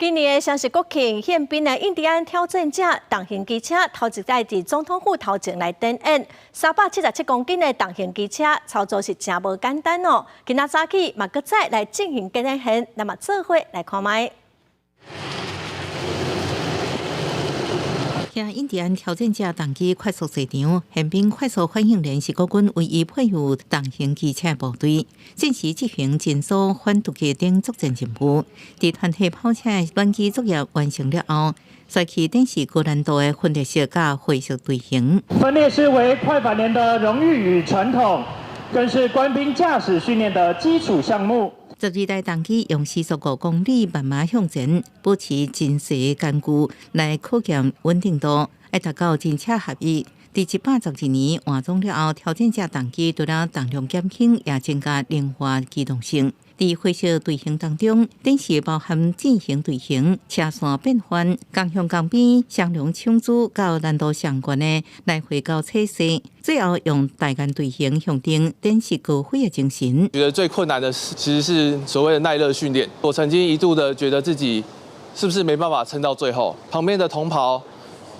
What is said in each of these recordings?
今年的雙十國慶，憲兵的印第安挑戰者重型機車頭一擺佇總統府頭前來展演，377公斤的重型機車操作是誠無簡單哦。今仔早起嘛閣再來進行展演，咱嘛做伙來看覓。聽印第安挑戰者重機快速賽場，憲兵快速反應連是國軍唯一配有重型機車部隊，正式執行偵搜反突擊等作戰任務。佇團體跑車亂機作業完成了後，賽去展示高難度的分列式佮灰色隊形。分列式為快反連的榮譽與傳統，更是官兵駕駛訓練的基礎項目。12台重機用時速5公里慢慢向前，保持真實間距來考驗穩定度，愛達到人車合一。佇112年換裝了後，挑戰者重機除了重量減輕，也增加靈活機動性。佇灰色隊形當中，展示包含進行隊形、車線變換、鋼向鋼邊、雙龍搶珠到難度相關的來回交測試，最後用大雁隊形象徵展示高飛的精神。覺得最困難的是，其實是所謂的耐熱訓練。我曾經一度的覺得自己是不是沒辦法撐到最後，旁邊的同袍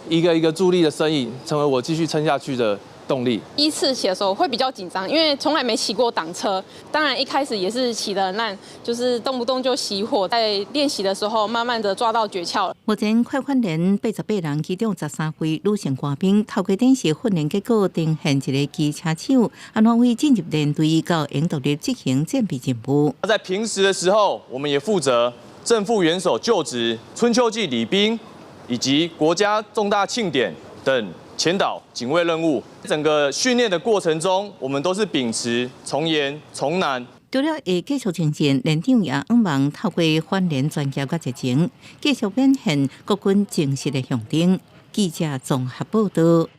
一個一個助力的身影，成為我繼續撐下去的動力。第一次騎的時候會比較緊張，因為從來沒騎過擋車。當然一開始也是騎得很爛，就是動不動就熄火。在練習的時候，慢慢的抓到訣竅了。目前快反連88人，其中13位女性官兵，透過展示訓練結果，呈現一個機車手按怎位進入連隊到應獨立執行戰備任務。在平時的時候，我們也負責正副元首就職、春秋季禮賓以及國家重大慶典等前導警衛任務。整個訓練的過程中，我們都是秉持從嚴從難。除了會繼續前進，連長也向望透過訓練專業佮熱情，繼續展現國軍精神的象徵。記者綜合報道。